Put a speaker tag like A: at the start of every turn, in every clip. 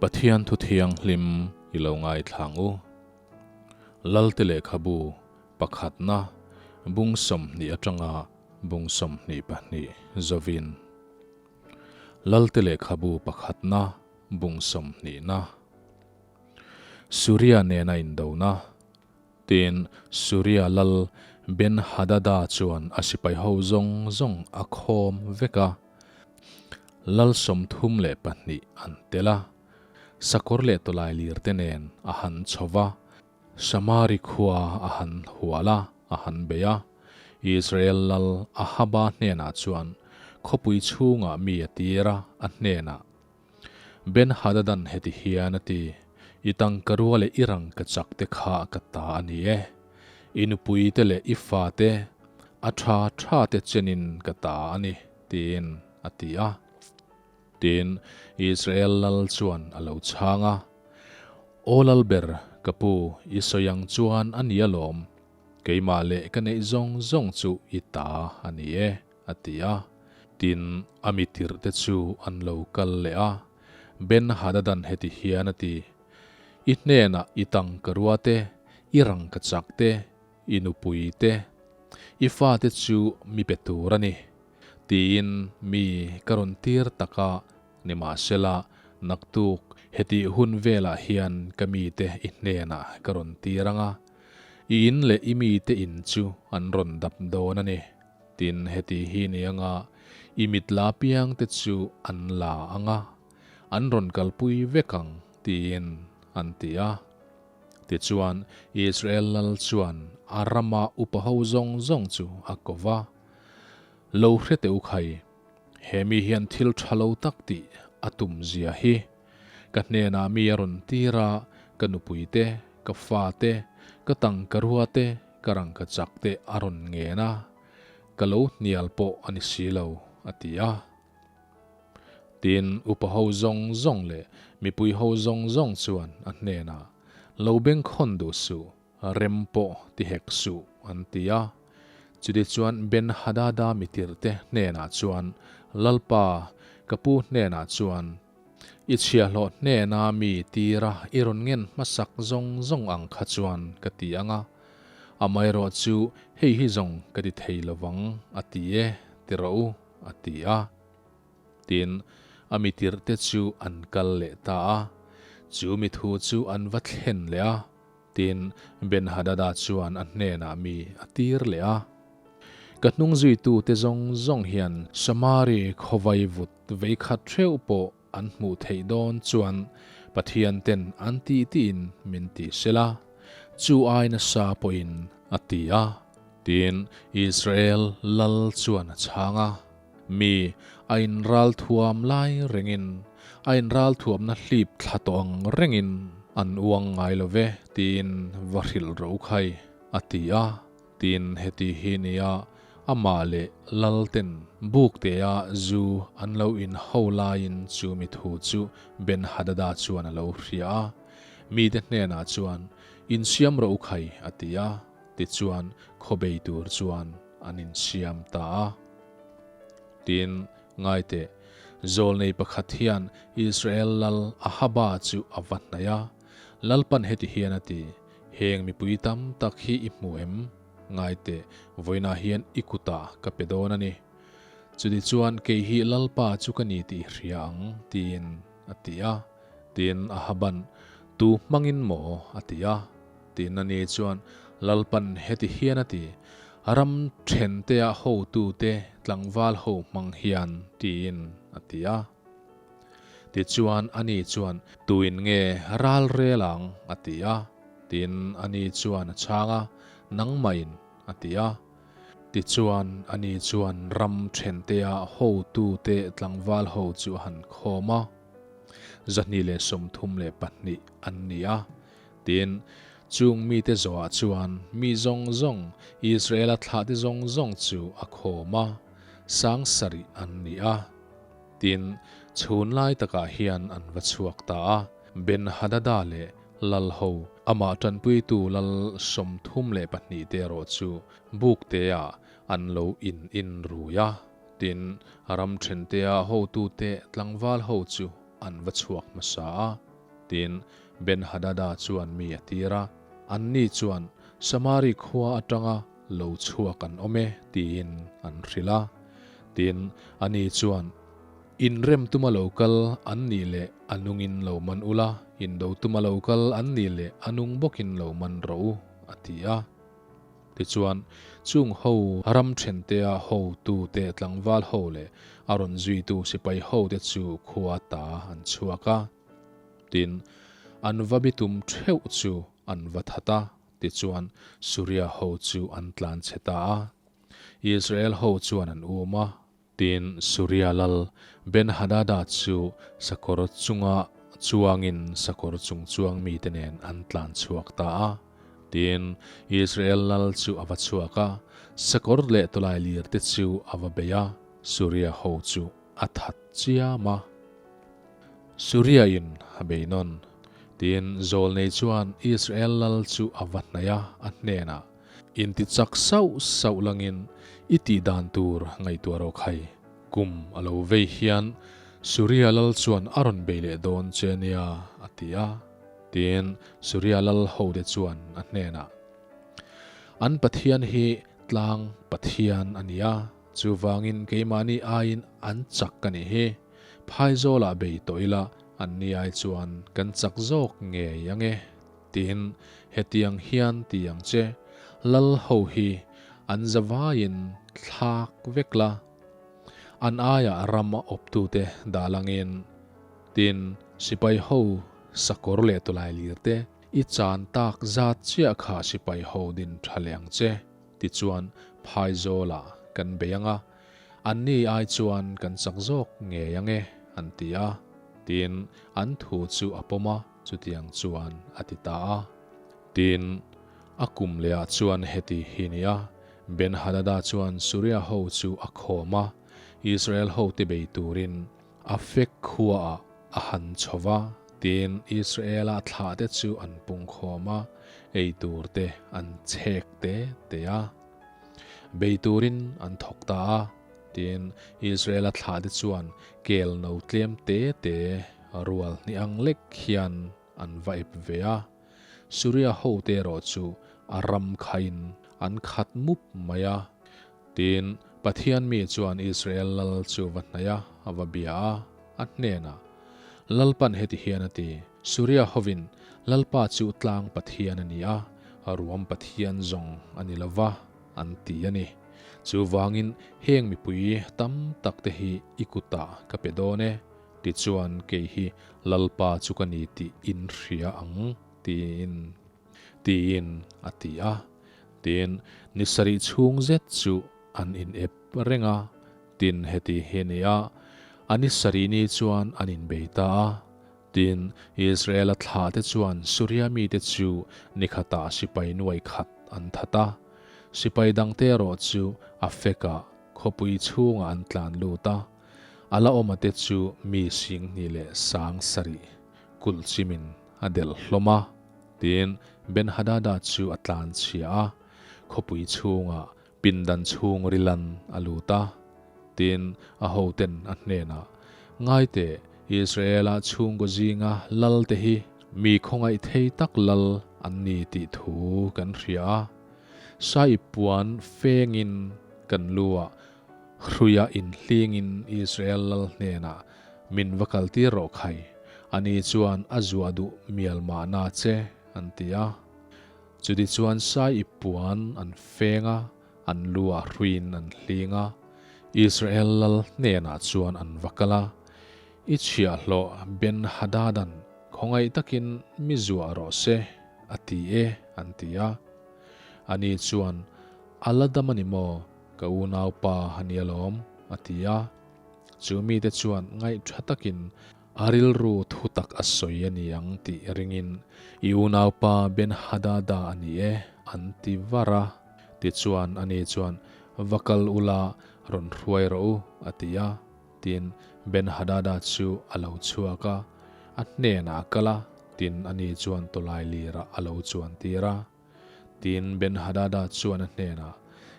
A: Pathian thu thianghlim i lo ngaithla ang u. Lalte lehkhabu pakhatna bung 20 atanga bung 22 zovin. Lalte lehkhabu pakhatna bung sawmhnihna. Suria nena indona. Tin, Suria lal Ben-hadada chuan a sipai ho zawng zawng a khawm vek a, lal 32 an tel a, sakawr leh tawlai lir te nen a han chho va, Samari khua a han hual a, a han bei a. Israel lal Ahaba hnenah chuan khawpui chhungah mi a tir a, a hnenah, Ben-hadadan heti hian a ti, I tangka rua leh i rangka chak te kha ka ta a ni e. I nupui te leh i fa te, a tha tha te chenin ka ta a ni, tiin a ti a. Tin, Israel lal chuan a lo chhang a, Aw Lalber, ka pu, i sawi ang chuan a ni alawm. Keimah leh ka neih zawng zawng chu i ta a ni e, a ti a. Tin, a mi tirhte chu an lo kal leh a. Ben-hadadan heti hian a ti, I hnenah i tangka rua te, i rangka chak te, i nupui te, i fate chu mi pe tur a ni, tiin mi ka rawn tir tak a, nimahsela, naktuk hetih hun velah hian ka mite i hnenah ka rawn tir ang a, i in leh i mite in chu an rawn dap dawn a ni. Tin, heti hi ni anga i mit la piangte chu an la ang a, an rawn kalpui vek ang, tiin an ti a. Tichuan, Israel lal chuan a rama upa ho zawng zawng chu a ko va, Lo hre teh u khai, he mi hian thil tha lo tak tih a tum zia hi. Ka hnenah mi a rawn tir a, ka nupui te, ka fa te, ka tangka rua te, ka rangka chak te a rawn ngen a, ka lo hnial pawh a ni si lo, a ti a. Tin, upa ho zawng zawng leh mipui ho zawng zawng chuan a hnenah, Lo bengkhawn duh suh, rem pawh ti hek suh, an ti a. Chutichuan Ben-hadada mitirte hnenah chuan, Lalpa, ka pu hnenah chuan, I chhiahhlawh hnena mi tira i rawn ngen hmasak zawng zawng ang kha chuan ka ti ang a, amaherawh chu hei hi zawng ka ti thei lo vang, a ti e, ti rawh u, a ti a. Tin, a mi tirhte chu an kal leh ta a, chu mi thu chu an va thlen leh a. Tin, Ben-hadada chuan a hnenah mi a tir leh a. Ka hnung zuitute zawng zawng hian Samari khawvai vut vei khat theuh pawh an hmuh theih dawn chuan Pathian ten an tih tiin min ti sela, chu ai nasa pawhin a ti a. Tin, Israel lal chuan a chhang a, Mi a inral thuam lai rengin, a inral thuamna hlip thla tawh ang rengin an uang ngai lo ve, tiin va hrilh ro khai, a ti a. Tin, heti hi nia amah leh Lalten buktea zu an lo in ho laiin chu mi thu chu Ben-hadada chuan a lo hria a. Mite hnenah chuan, Insiam rawh u khai, a ti a. Tichuan, khawbei tur chuan an insiam ta a. Tin, ngaiteh, zawlnei pakhat hian Israel lal Ahaba chu a va hnaih a. Lalpan heti hian a ti, Heng mipui tam tak hi i hmu em? Ngai teh, vawiinah hian i kutah ka pe dawn a ni. Chutichuan kei hi Lalpa chu ka ni tih i hria ang, tiin a ti a. Tin, Ahaban, Tu hmangin maw? a ti a. Tin, ani chuan, Lalpan heti hian a ti, Ram thentea hotute tlangval ho hmang hian, tiin a ti a. Tichuan, ani chuan, Tuin nge ral rel ang? a ti a. Tin, ani chuan a chhang a, Nangmahin, a ti a. Tichuan, ani chuan ram thentea hotute tlangval ho chu a han khawm a, 232 an ni a. Tin, chung mite zawhah chuan mi zawng zawng, Israela thlahte zawng zawng chu a khawm a, 7,000 an ni a. Tin, chhun lai takah hian an va chhuak ta a, Ben-hadada leh lal ho, amah tanpuitu lal 32 te erawh chu bukteah an lo in in rui a. Tin, ram thentea hotute tlangval ho chu an va chhuak hmasa a. Tin, Ben-hadada chuan mi a tir a, anni chuan, Samari khua atanga lo chhuak an awm e, tiin an hrilh a. Tin, ani chuan, Inrem tuma lo kal an nih leh a nungin lo man ula, indo tuma lo kal an nih leh a nung bawkin lo man rawh u, a ti a. Tichuan, chung ho ram thentea hotute tlangval ho leh a rawn zuitu sipai hote chu khua ta an chhuak a. Tin, an va bitum theuh chu an va that a, tichuan Suria ho chu an tlan chhe ta a. Israel ho chuan an um a. Tin, Suria lal Ben-hadada chu sakawr chunga chuangin sakawr chung chuang mite nen an tlan chhuak ta a. Tin, Israel lal chu a va chhuak a, sakawr leh tawlai lir te chu a va bei a, Suria ho chu a that chiam a. Suria in a bei nawn. Tin, Zawlnei chuan Israel lal chu a va hnaih a, a hnenah, Inti chak sauh sauh langin i tih dan tur ngaihtuah rawh khai. Kum a lo vei hian Suria lal chuan a rawn bei leh dawn che nia, a ti a. Tin, Suria lal hote chuan a hnenah, An Pathian hi tlang Pathian a ni a, chuvangin keimahni aiin an chak ka nih hi. Phaizawlah bei tawh ila anni ai chuan kan chak zawk ngei ang e. Tin, hetiang hian ti ang che, Lal ho hi an zavaiin thlak vek la, an aiah ram a awptute dah langin, tin, sipai ho sakawr leh tawlai lir te i chan tak zat chiah kha sipai ho din tha leh ang che, tichuan phaizawlah kan bei ang a, anni ai chuan kan chak zawk ngei ang e, an ti a. Tin, an thu chu a pawm a. Chutiang chuan a ti ta a. Tin, a kum lehah chuan heti hi ni a, Ben-hadada chuan Suria ho chu a khawm a, Israel hote bei turin Afek khuaah a han chho va. Tin, Israela thlahte chu an pung khawm a, ei turte an chhek te te a. Bei turin an thawk ta a. Tin, Israela thlahte chuan kel no tlem te te rual hnih ang lek hian an va ep ve a. Suria hote erawh chu a ram khain an khat mup mai a. Tin, Pathian mi chuan Israel lal chu va hnaih a, a va bia a, a hnenah, Lalpan heti hian a ti, Suria hovin Lalpa chu tlang Pathian a ni a, ruam Pathian zawng a ni lo va, an ti a ni. Chuvangin heng mipui tam tak te hi i kutah ka pe dawn e, tichuan kei hi Lalpa chu ka ni tih in hria ang, tiin tiin a ti a. Tin, ni sarih chhung zet chu an inep reng a, tin heti hi a ni a, a ni sarih ni chuan an inbei ta a. Tin, Israela thlahte chuan Suria mite chu ni khatah sipai nuai khat an that a. Sipai dangte erawh chu Afekah khawpui chhungah an tlan lut a. A la awmate chu mi singhnih leh sang sarih kulh chimin a delh hlawm a. Tin, Ben-hadada chu a tlan chhia a, khawpui chhungah Pindan chhung rilan a lut a, tin, a hoten a hnenah, Ngaite, Israela chhungkaw zinga lalte hi mi khawngaih thei tak lal an ni tih thu kan hria a. Saip puan fengin kan lu ah hruia inhlingin Israel lal hnenah min va kaltir rawh khai, ani chuan a zuah duh mial mahna che, an ti a. Chutichuan sai i puan an feng a, an lu ah hruiin an hling a. Israel lal hnenah chuan an va kal a, I chhiahhlawh Ben-hadada'n khawngaih takin mi zuah rawh se, a ti e, an ti a. Ani chuan, A la dam a ni maw, ka unaupa a ni alawm, a ti a. Chu mite chuan ngaihtha takin A rilru thu tak a sawi a ni ang tih ringin i unaupa Ben-hadada a ni e, an ti var a. Tichuan ani chuan, Va kal ula, rawn hruai rawh u, a ti a. Tin, Ben-hadada chu a lo chhuak a, a hnenah a kal a, tin ani chuan tawlai lirah a lo chuan tir a. Tin, Ben-hadada chuan a hnenah,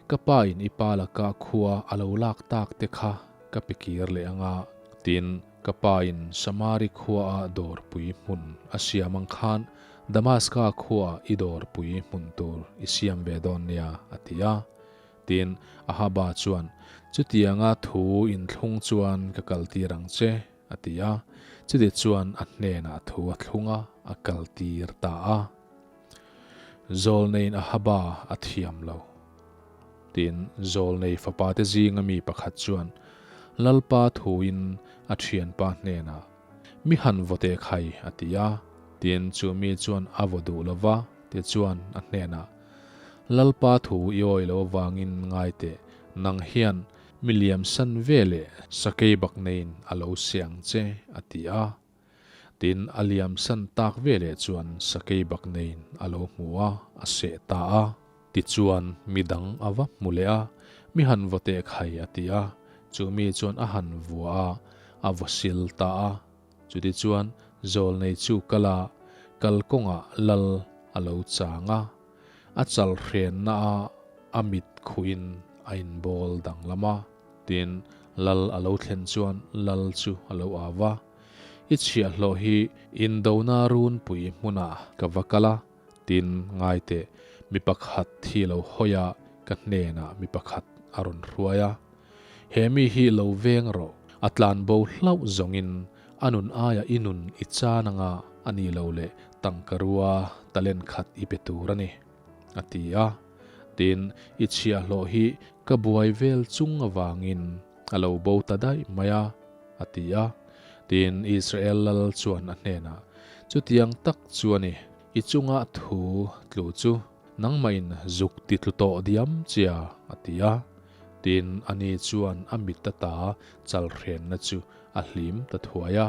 A: Ka pa in i pa laka khua a lo lak tak te kha ka pe kir leh ang a. Tin, Ka pa in Samari khuaah dawrpui hmun a siam ang khan Damaska khuaah i dawrpui hmun tur i siam ve dawn nia, a ti a. Tin, Ahaba chuan, Chutianga thu inthlung chuan ka kaltir ang che, a ti a. Chuti chuan a hnenah thu a thlung a, a kaltir ta a. Zawlneiin Ahaba a thiam lo. Tin, zawlnei fapate zinga mi pakhat chuan Lalpa thuin a thianpa hnenah, Mi han vote khai, a ti a. Tin, chu mi chuan a vaw duh lo va, tichuan a hnenah, Lalpa thu i awi lo avangin ngai teh, nang hian mi liamsan ve leh sakei bak neiin a lo seh ang che, a ti a. Tin, a liamsan tak veleh chuan sakei bak neiin a lo hmu a, a seh ta a. Tichuan, mi dang a va hmu leh a, mi han vaw teh khai a ti a. Chu mi chuan a han vua a, a vaw sil ta a. Chutichuan, zawlnei chu kal a, kalkawngah lal a lo chang a. A chal hrenna a a mit khuhin a inbawl danglam a. Tin, lal a lo thlen chuan lal chu a lo au va. I chhiahhlawh hi indona runpui hmunah ka va kal a, tin, ngai teh, mi pakhat thi lo hawi a, ka hnenah mi pakhat a rawn hruai a. He mi hi lo veng rawh, a tlanbo hlauh zawngin a nun aia i nun i chan anga a ni lo leh tangkarua talent khat i pe tur a ni, a ti a. Tin, i chhiahhlawh hi ka buai vel chung avangin a lo bo ta daih mai a, a ti a. Tin, Israel lal chuan a hnenah, Chutiang tak chu a ni, i chunga thu tlu chu nangmahin zuk ti tlu tawh diam chia, a ti a. Tin, ani chuan a mit ata chalhrenna chu a hlim ta thuai a.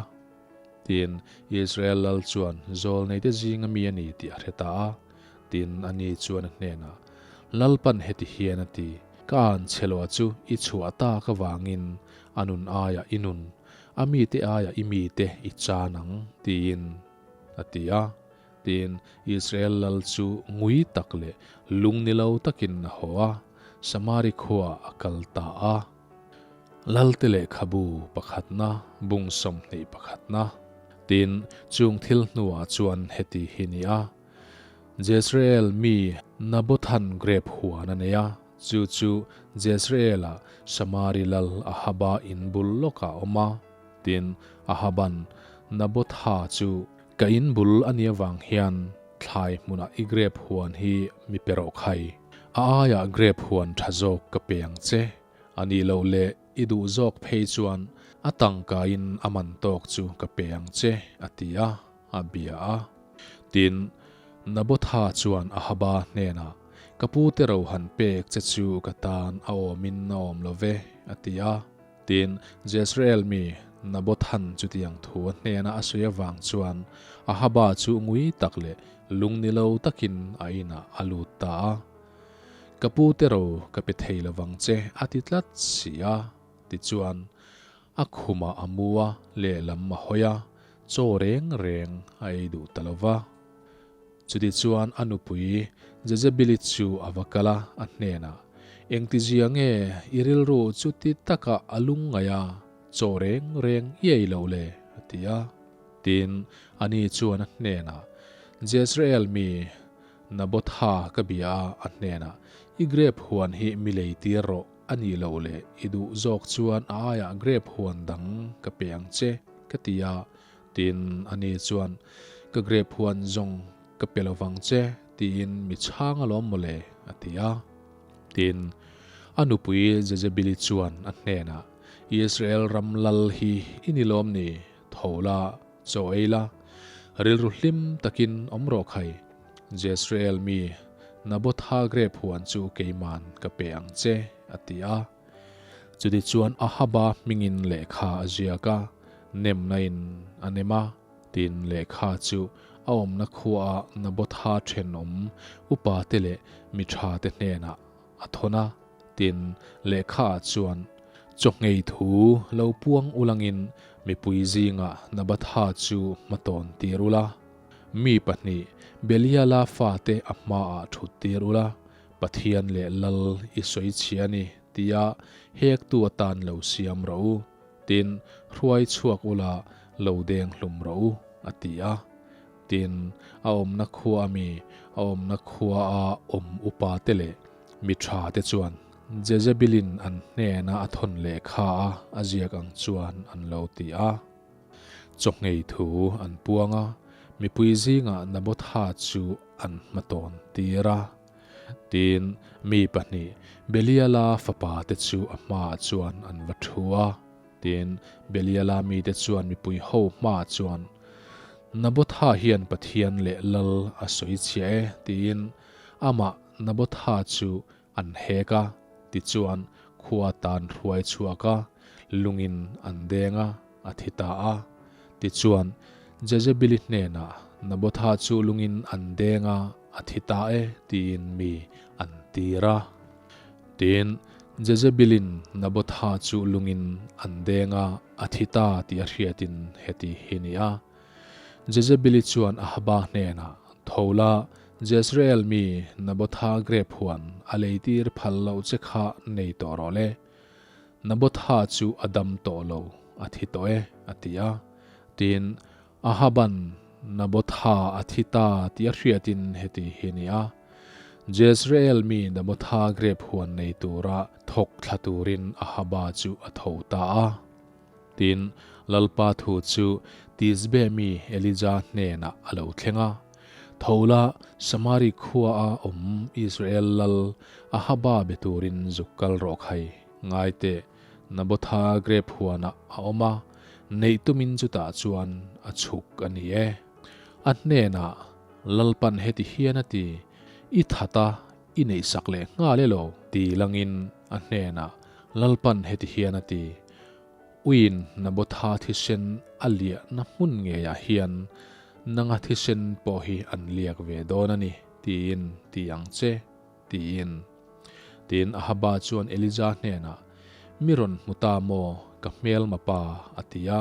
A: Tin, Israel lal chuan zawlneite zinga mi a ni tih a hre ta a. Tin, ani chuan a hnenah, Lalpan heti hian a ti, Ka an chheloa chu i chhuah tak avangin a nun aiah i nun, a mite aiah i mite i chan ang, tiin a ti a. Tin, Israel lal chu ngui tak leh lung ni lo takin a haw a, Samari khuaah a kal ta a. Lalte lehkhabu pakhatna, bung 21 pakhatna. Tin, chung thil hnuah chuan heti hi ni a, Jezreel mi Nabothan grep huan a nei a, chu chu Jezreel-a Samari lal Ahaba in bul lawkah a awm a. Tin, Ahaban Nabotha chu, Ka in bul a nih avang hian thlai hmunah i grep huan hi mi pe rawh khai, a aiah grep huan tha zawk ka pe ang che, A nih loh leh i duh zawk phei chuan a tangkaiin a man tawk chu ka pe ang che, a ti a, a bia a. Tin, Nabotha chuan Ahaba hnenah, Ka pute ro han pek che chu ka tan a awmin a awm lo ve, a ti a. Tin, Jezreel mi Nabothan chutiang thu a hnena a sawi avang chuan Ahaba chu ngui tak leh lung ni lo takin a inah a lut ta a. Ka pu te ro ka pe thei lovang che a ti tlat si a, tichuan a khumah a mu a, lehlam a hawi a, chaw reng reng a ei duh ta lo va. Chutichuan a nupui Jezebeli chu a va kal a, a hnenah, Engtizia nge i rilru chuti taka a lungngaih a, chaw reng reng i ei loh le? a ti a. Tin, ani chuan a hnenah, Jezreel mi Nabotha ka bia a, a hnenah, I grep huan hi mi lei tir rawh, a nih loh leh i duh zawk chuan a aiah grep huan dang ka pe ang che, ka ti a. Tin, ani chuan, Ka grep huan zawng ka pe lovang che, tiin mi chhang alawm mawle, a ti a. Tin, a nupui Jezebeli chuan a hnenah, Israel ram lal hi i ni lawm ni? Tho la, Chaw ei la, rilru hlim takin awm rawh khai. Jezreel mi Nabotha grep huan chu keiman ka pe ang che, a ti a. Chutichuan Ahaba hmingin lehkha a ziak a, nemna in a nem a. Tin, lehkha chu a awmna khuaah Nabotha thenawm upate leh mi thate hnenah a thawn a. Tin, lehkhaah chuan, Chawhngei thu lo puang ulangin mipui zingah Nabatha chu hmatawn tir ula, mi pahnih Beliala fate a hmaah thut tir ula, Pathian leh Lal i sawi chhia a ni, tia hektu atan lo siam rawh u. Tin, Hruai chhuak ula, lo deng hlum rawh u, a ti a. Tin, a awmna khua ami, a awmna khua a awm upa te leh mi tha te chuan Jezebelin an hnena a thawn lehkha a a ziak ang chuan an lo ti a. Chawhngei thu an puang a, mipui zingah Nabotha chu an hmatawn tir a. Tin, mi pahnih, Beliala fapa te chu a hmaah chuan an va thu a. Tin, Beliala mite chuan mipui ho hmaah chuan, Nabotha hian Pathian leh Lal a sawi chhia e, tiin amah Nabotha chu an hek a. Tichuan, khua tan hruai chhuak a, lungin an deng a, a thi ta a. Tichuan, Jezebeli hnenah, Nabotha chu lungin an deng a, a thi ta e, tiin mi an tir a. Tin, Jezebelin Nabotha chu lungin an deng a, a thi ta tih a hriatin heti hi ni a. Jezebeli chuan Ahaba hnenah, Tho la, Jezreel mi Nabotha grep huan a leitir phal loh che kha nei tawh rawh le. Nabotha chu a dam tawh lo, a thi tawh e, a ti a. Tin, Ahaban Nabotha a thi ta tih a hriatin heti hi a ni a, Jezreel mi Nabotha grep huan nei tura thawk thla turin Ahaba chu a tho ta a. Tin, Lalpa thu chu Tisbe mi Elija hnenah a lo thleng a, Tho la, Samari khuaa awm Israel lal Ahaba be turin zuk kal rawh khai, ngai teh, Nabotha grep huanah a awm a, neih tumin chutah chuan a chhuk a ni e. A hnenah, Lalpan heti hian a ti, I that a, i neihsak leh nghal e lo, ti langin a hnenah, Lalpan heti hian a ti, Uiin Nabotha thisen a liahna hmun ngeiah hian nanga thisen pawh hi an liak ve dawn a ni, tiin ti ang che, tiin. Tin, Ahaba chuan Elija hnenah, Mi rawn hmu ta maw, ka hmelma pa? a ti a.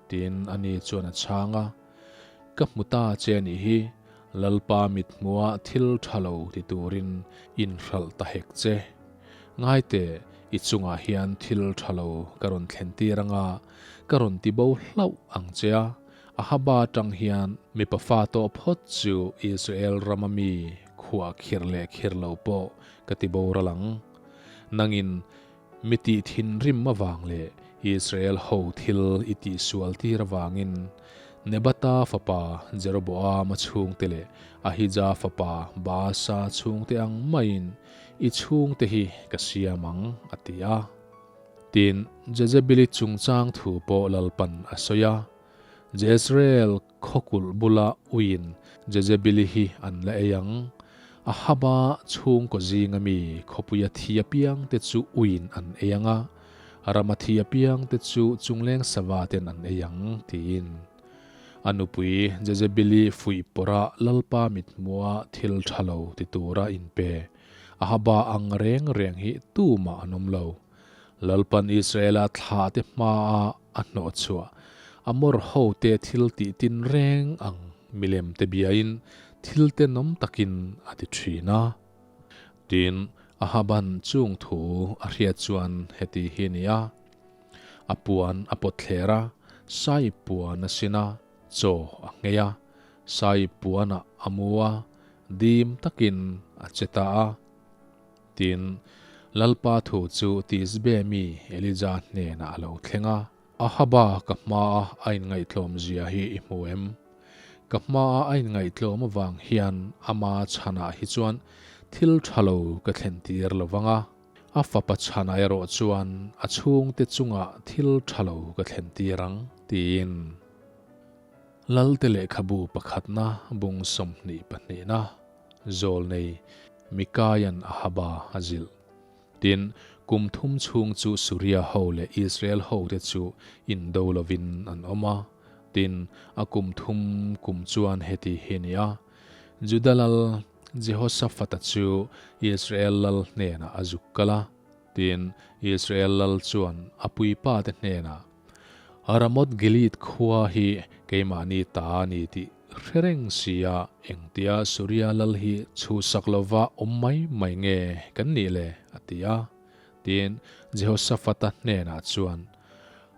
A: Tin, ani chuan a chhang a, Ka hmu ta che a nih hi, Lalpa mithmuha thil tha lo ti turin inhralh ta hek che. Ngaite, i chungah hian thil tha lo ka rawn thlen tir anga, ka rawn ti bo hlauh ang che a. Ahaba atang hian mipa fa tawh phawt chu Israel rama mi khuah khir leh khir lo pawh ka ti boral ang. Nangin mi tih thinrim avang leh Israel ho thil i tihsual tir avangin Nebata fapa Jeroboama chhungte leh Ahija fapa Baasa chhungte ang maiin i chhungte hi ka siam ang, a ti a. Tin, Jezebeli chungchang thu pawh Lalpan a sawi a. Jezreel khawkulh bula uiin Jezebeli hi an la ei ang. Ahaba chhungkaw zinga mi khawpuia thi apiangte chu uiin an ei ang a, rama thi apiangte chu chungleng sava ten an ei ang, tiin. A nupui Jezebeli fuih pawrha Lalpa mithmua thil tha lo ti tura inpe Ahaba ang reng reng hi tumah an awm lo. Lalpan Israela thlahte hmaa a hnawh chhuah, a mawr hote thil tih tin reng ang milem te biain thil tenawm takin a ti thin a. Tin, Ahaban chung thu a hriat chuan heti hi a ni a, A puan a pawt thler a, sai puan a sin a, chaw a nghei a, sai puanah a mu a, dim takin a che ta a. Tin, Lalpa thu chu Tisbe mi Elija hnenah a lo thleng a, Ahaba ka hmaa a inngaihtlawm zia hi i hmu em? Ka hmaa a inngaihtlawm avang hian ama chhanah hi chuan thil tha lo ka thlen tir lo vang a, a fapa chhanah erawh chuan a chhungte chungah thil tha lo ka thlen tir ang, tiin. Lalte lehkhabu pakhatna bung 20 pahnihna. Zawlnei Mikaia'n Ahaba a zilh. Tin, kum thum chhung chu Suria ho leh Israel hote chu indo lovin an awm a. Tin, a kum thum kum chuan heti hi a ni a, Juda lal Jehoshaphat-a chu Israel lal hnenah a zuk kal a. Tin, Israel lal chuan a puipate hnenah, Ramoth-Gilead khua hi keimahni ta a ni tih hre reng sia engtia Suria lal hi chhuhsak lova awm mai mai nge kan nih le? a ti a. Tin, Jehoshaphat-a hnenah chuan,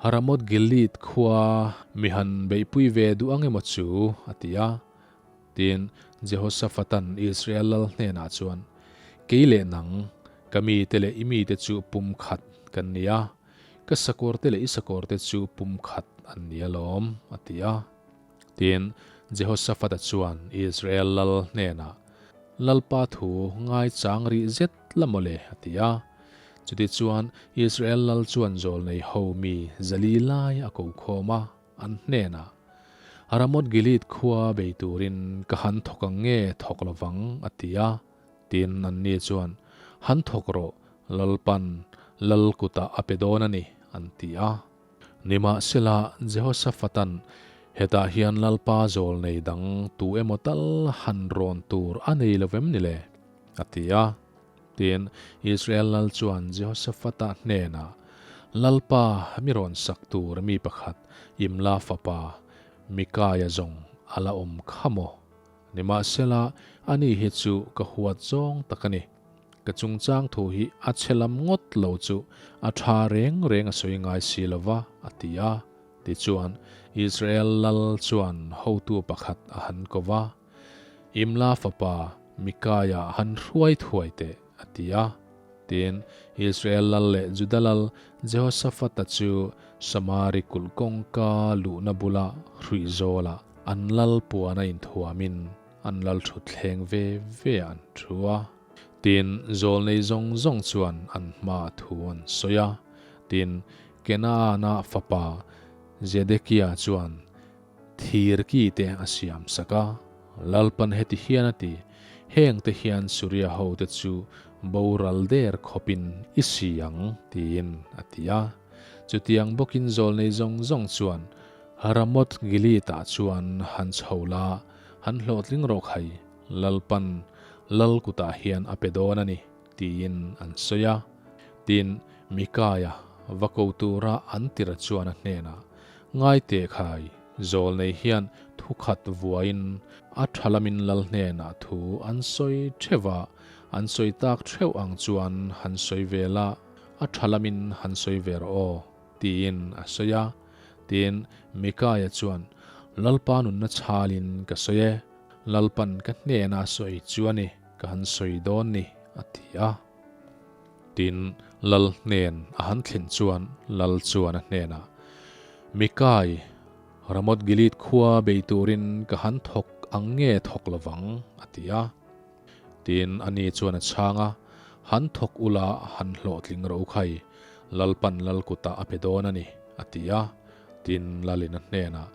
A: Ramoth Gilead khua mi han beihpui ve duh ang emaw chu? a ti a. Tin, Jehoshaphat-a'n Israel lal hnenah chuan, Kei leh nang, ka mite leh i mite chu pum khat kan ni a, ka sakawrte leh i sakawrte chu pum khat an ni alawm, a ti a. Tin, Jehoshaphat-a chuan Israel lal hnenah, Lalpa thu ngaichang rih zet la maw le, a ti a. Chutichuan, Israel lal chuan zawlnei ho mi zali lai a ko khawm a, an hnenah, Ramoth Gilead khua bei turin ka han thawk ang nge thawk lo vang, a ti a. Tin, anni chuan, Han thawk rawh, Lalpan lal kutah a pe dawn a ni, an ti a. Nimahsela, Jehoshaphat-a'n, Hetah hian Lalpa zawl nei dang tu emaw tal han rawn tur a nei lo vem ni le? a ti a. Tin, Israel lal chuan Jehoshaphat-a hnenah, Lalpa mi rawn sak tur mi pakhat, Imla fapa Mikaia zawng a la awm kha maw? Nimahsela, ani hi chu ka huat zawng tak a ni. Ka chungchang thu hi a chhe lam ngawt lo chu a tha reng reng a sawi ngai si lo va, a ti a. Tichuan, Israel lal chuan hotu pakhat a han ko va, Imla fapa Mikaia han hruai thuai teh, a ti a. Tin, Israel lal leh Juda lal Jehoshaphat-a chu Samari kulh kawngka luhna bula hruih zawlah an lal puana inthuamin An lal thutthleng ve ve an thu a. Tin, zawlnei zawng zawng chuan an hma thu an sawi a. Tin, Kenaana fapa Zedekia chuan thir ki te a siam sak a. Lalpan heti hian a ti, Heng te hian Suria hote chu boral der khawpin i si ang, tiin a ti a. Chutiang bawkin zawlnei zawng zawng chuan Ramoth Gilead-ah chuan han chho la, Han hlawhtling rawh khai, Lalpan Lal kutah hian a pe dawn a ni, tiin an sawi a. Tin, Mikaia va ko tura an tira chuan a hnenah, Ngai teh khai, zawlnei hian thu khat vuain a tha lamin Lal hnenah thu an sawi theuh a, an sawi tak theuh ang chuan han sawi ve la, a tha lamin han sawi ve rawh aw, tiin a sawi a. Tin, Mikaia chuan, Lalpa nunna chhalin ka sawi e, Lalpan ka hnena a sawi chu a ni, ka han sawi dawn ni, a ti a. Tin, Lal hnen a han thlen chuan Lal chuan a hnenah, Mikai, Ramoth Gilead khua bei turin ka han thawk ang nge thawk lovang? a ti a. Tin, ani chuan a chhang a, Han thawk ula han hlawhtling ro khai, Lalpan lal kutah a pe dawn a ni, a ti a. Tin, Lalin a hnenah,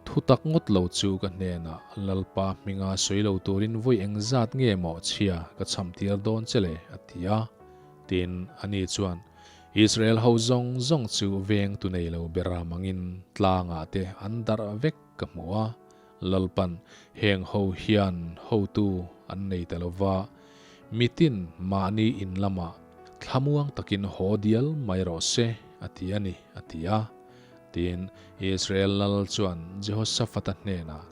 A: Thu tak ngawt lo chu ka hnenah Lalpa hminga sawi lo turin vawi engzat nge maw chhia ka chham tir dawn che le? a ti a. Tin, ani chuan, Israel ho zawng zawng chu veng tu nei lo bera mangin tlangah te an darh vek ka hmu a, Lalpan heng ho hian hotu an nei ta lo va, mitin mahni in lamah thlamuang takin haw dial mai rawh se, a ti a ni, a ti a. Tin, Israel lal chuan Jehoshaphat-a hnenah,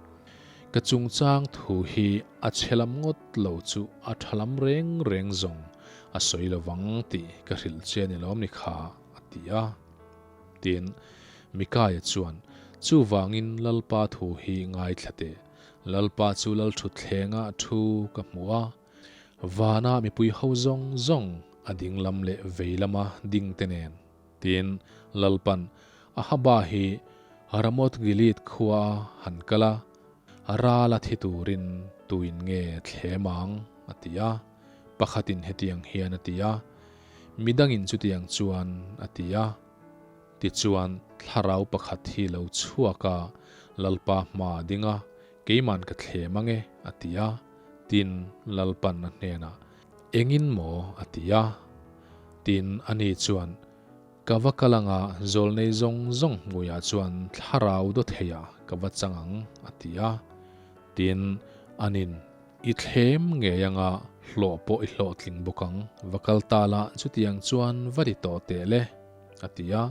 A: Ka chungchang thu hi a chhe lam ngawt lo chu a tha lam reng reng zawng a sawi lo vang tih ka hrilh che a ni lawm ni kha, a ti a. Tin, Mikaia chuan, Chuvangin Lalpa thu hi ngaithla teh. Lalpa chu Lalthutthlengah thu ka hmu a, vana mipui ho zawng zawng a ding lam leh vei lama ding te nen. Tin, Lalpan Ahaba hi Ramoth Gilead khua han kal a, rala thi turin tuin nge thlem ang? a ti a. Pakhatin hetiang hian a ti a, Midangin chutiang chuan a ti a. Tichuan, thlarau pakhat hi lo chhuak a, Lalpa hma a ding a, Keiman ka thlem ang e, a ti a. Tin, Lalpan a hnenah, Engin maw? a ti a. Tin, ani chuan, Ka va kal anga zawlnei zawng zawng hmuiah chuan thlarau daw theiah ka va chang ang, a ti a. Tin, anin, I thlem ngei anga hlawh pawh i hlawhtling bawk ang, va kal ta la chutiang chuan va ti tawh teh le, a ti a.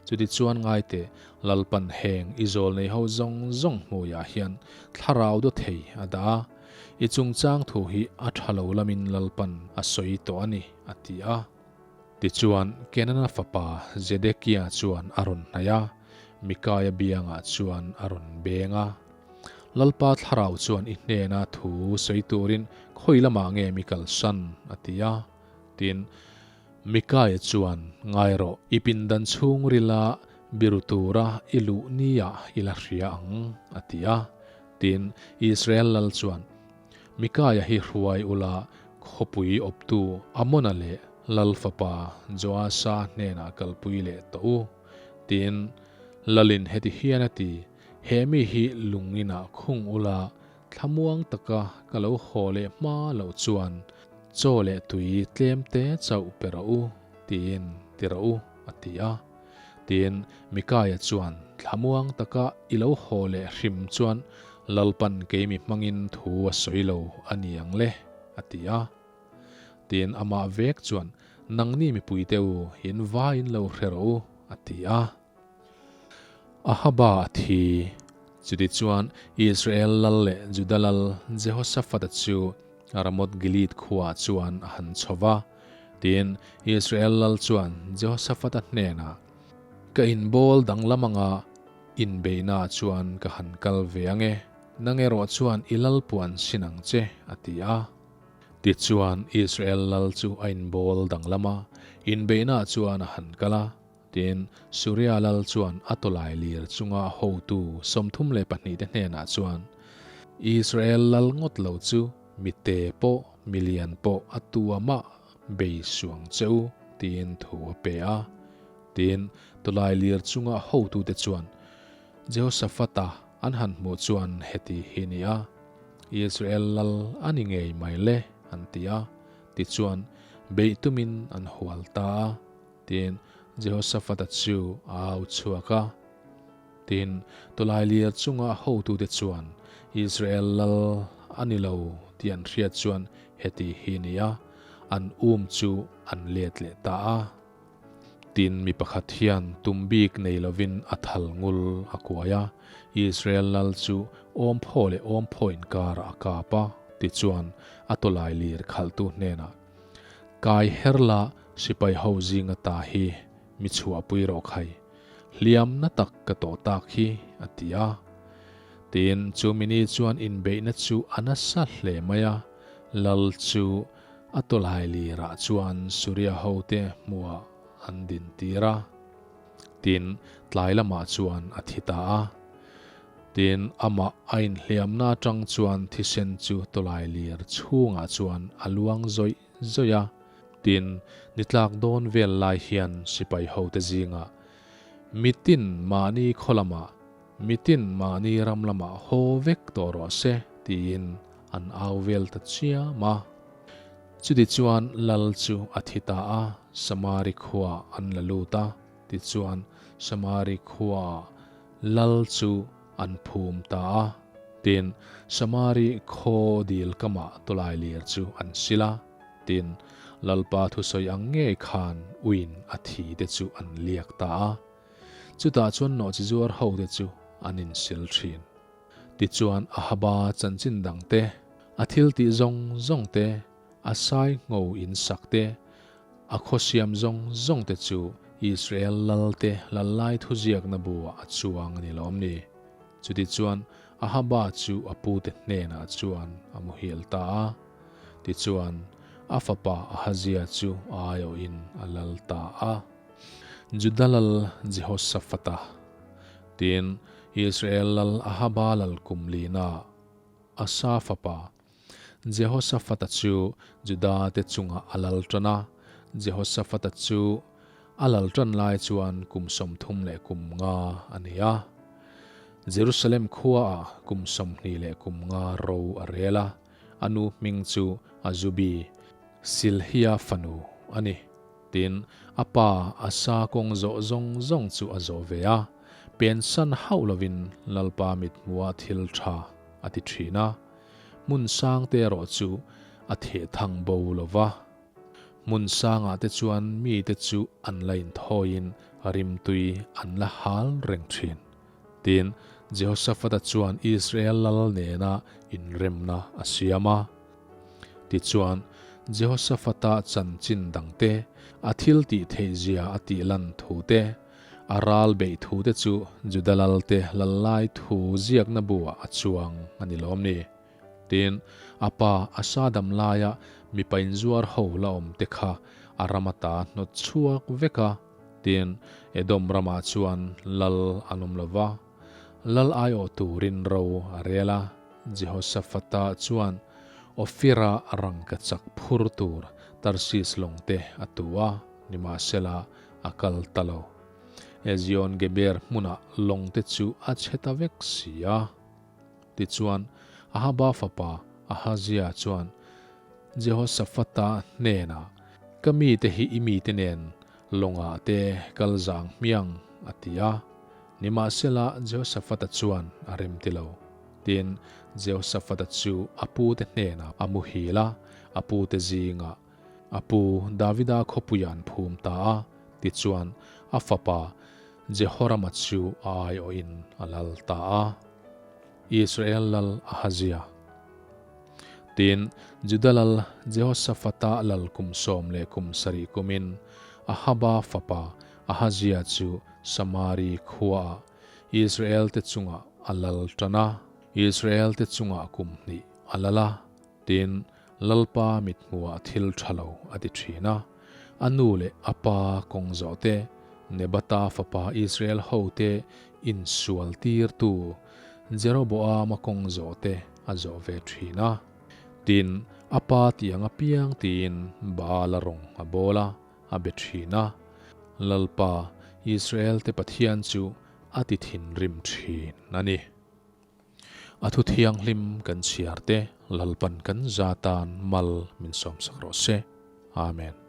A: Chutichuan ngai teh, Lalpan heng i zawlnei ho zawng zawng hmuiah hian thlarau daw thei a dah a, i chungchang thu hi a tha lo lamin Lalpan a sawi tawh a ni, a ti a. Tichuan, Kenana fapa Zedekia chuan a rawn hnaih a, Mikaia biangah chuan a rawn beng a. Lalpa thlarau chuan i hnena thu sawi turin khawi lamah nge mi kalsan? a ti a. Tin, Mikaia chuan, Ngai rawh, i pindan chhungrila biru tura i luh niah i la hria ang, a ti a. Tin, Israel lal chuan, Mikaia hi hruai ula khawpui awptu Amona leh lal fapa Joasa hnenah kalpui leh tawh u. Tin, lalin heti hian a ti, He mi hi lunginah khung ula Thlamuang taka ka lo haw leh hma loh chuan chaw leh tui tlem te chauh pe rawh u, tiin ti rawh u, a ti a. Tin, Mikaia chuan thlamuang taka i lo haw leh hrim chuan Lalpan keimi hmangin thu a sawi lo a ni ang le, a ti a. Tin, amah vek chuan, Nangni mipuite u, in vaiin lo hre rawh u, a ti a. Ahaba a thi. Chutichuan, Israel lal leh Juda lal Jehoshaphat-a chu Ramoth-Gilead khuaah chuan a han chho va. Tin, Israel lal chuan Jehoshaphat-a hnenah, Ka inbawl danglam anga inbeihnaah chuan ka han kal ve ang e, nang erawh chuan i lal puan sin ang che, a ti a. Tichuan, Israel lal chu a inbawl danglam a, inbeihnaah chuan a han kal a. Tin, Suria lal chuan a tawlai lir chunga hotu 32 te hnenah chuan, Israel lal ngawt lo chu mi te pawh mi lian pawh a tu a mah bei suang che u, tiin thu a pe a. Tin, tawlai lir chunga hotute chuan Jehoshaphat-a an han hmuh chuan heti hi ni a, Israel lal a ni ngei mai le, an ti a. Tichuan, beih tumin an hual ta a. Tin, Jehoshaphat-a chu a au chhuak a. Tin, tawlailir chunga hotute chuan Israel lal a ni lo tih an hriat chuan heti hi ni a, an um chu an let leh ta a. Tin, mi pakhat hian tum bik nei lovin a thal ngul a kuai a, Israel lal chu awmphaw leh awmphaw inkarah a kap a, tichuan a tawlailir khalhtu hnenah, Kai herla sipai ho zinga ta hi mi chhuahpui rawh khai, hliam na tak ka tawh tak hi, a ti a. Tin, chu mini chuan inbeihna chu a nasa hle mai a, lal chu a tawlai lirah chuan Suria hote hmuah an din tir a. Tin, tlai lamah chuan a thi ta a. Tin, amah a inhliamna atang chuan thisen chu tawlai lir chhungah chuan a luang zawih zawih a. Tin, ni tlak dawn vel lai hian sipai hote zingah, Mitin mahni khaw lamah, mitin mahni ram lamah haw vek tawh rawh se, tiin an au vel ta chiam a. Chutichuan lal chu a thi ta a, Samari khuaah an la lut a. Tichuan Samari khuaah lal chu an phum ta a. Tin, Samari khaw dil kamah tawlai lir chu an sil a. Tin, Lalpa thusawi ang ngei khan uin a thi te chu an liak ta a. Chutah chuan nawhchizuar hote chu an insil thin. Tichuan Ahaba chanchin dang te, a thil tih zawng zawng te, a sai ngho in sak te, a khawsiam zawng zawng te chu Israel lal te lal lai thuziakna buah a chuang a ni lawm ni? Chutichuan Ahaba chu a pute hnenah chuan a muhil ta a. Tichuan a fapa Ahazia chu a aiawhin a lal ta a. Juda lal Jehoshaphat-a Tin, Israel lal Ahaba lal kum lina Asa fapa Jehoshaphat-a chu Juda te chungah a lal tan a. Jehoshaphat-a chu a lal tan lai chuan kum 35 a ni a. Jerusalem khuaah kum 25 ro a rel a, a nu hming chu Azubi, Silhia fanu a ni. Tin, a pa Asa kawng zawh zawng zawng chu a zawh ve a, pensan hauh lovin Lalpa mithmuha thil tha a ti thin a. Hmun sangte erawh chu a theh thang bo lo va. Hmun sangah te chuan mite chu an la inthawiin rimtui an la hal reng thin. Tin, Jehoshaphat-a chuan Israel lal nena inremna a siam a. Tichuan, Jehoshafata chanchin dang te, a thil tih theihzia a tih lan thu te, a ral beih thu te chu Juda lalte lal lai thu ziakna buah a chuang a ni lawm ni? Tin, a pa Asa dam laia mipa inzuar ho la awm te kha a ram ata hnawt chhuak vek a. Tin, Edom ramah chuan lal an awm lo va, lal aiawh turin ro a rel a. Jehoshafata chuan Ophir-a rangka chak phur tur Tarsis lawng te a tu a, nimahsela a kal ta lo. Ezion-geber hmunah lawng te chu a chhe ta vek si a. Tichuan, Ahaba fapa Ahazia chuan Jehoshafata hnenah, Ka mite hi i mite nen lawngah te kal zang hmiang, a ti a. Nimahsela, Jehoshafata chuan a rem ti lo. Tin, Jehoshafata chu a pute hnenah a muhil a, a pute zingah a pu Davida khawpuiah an phum ta a. Tichuan, a fapa Jehorama chu a aiawhin a lal ta a. Israel lal Ahazia. Tin, Juda lal Jehoshafata lal kum 17 kumin Ahaba fapa Ahazia chu Samari khuaah Israel-te chungah a lal tan a. Israel-te chungah kum hnih a lal a. Tin, Lalpa mithmuhah thil tha lo a ti thin a. A nu leh a pa kawng zawh te, Nebata fapa Israel hote insual tirtu Jeroboama kawng zawh te a zawh ve thin a. Tin, a pa tiang apiang tiin Baala rawng a bawl a, a be thin a. Lalpa, Israel-te Pathian chu a ti thinrim thin a ni. A thu thianghlim kan chhiar te Lalpan kan za tan mal min sawmsak rawh se. Amen.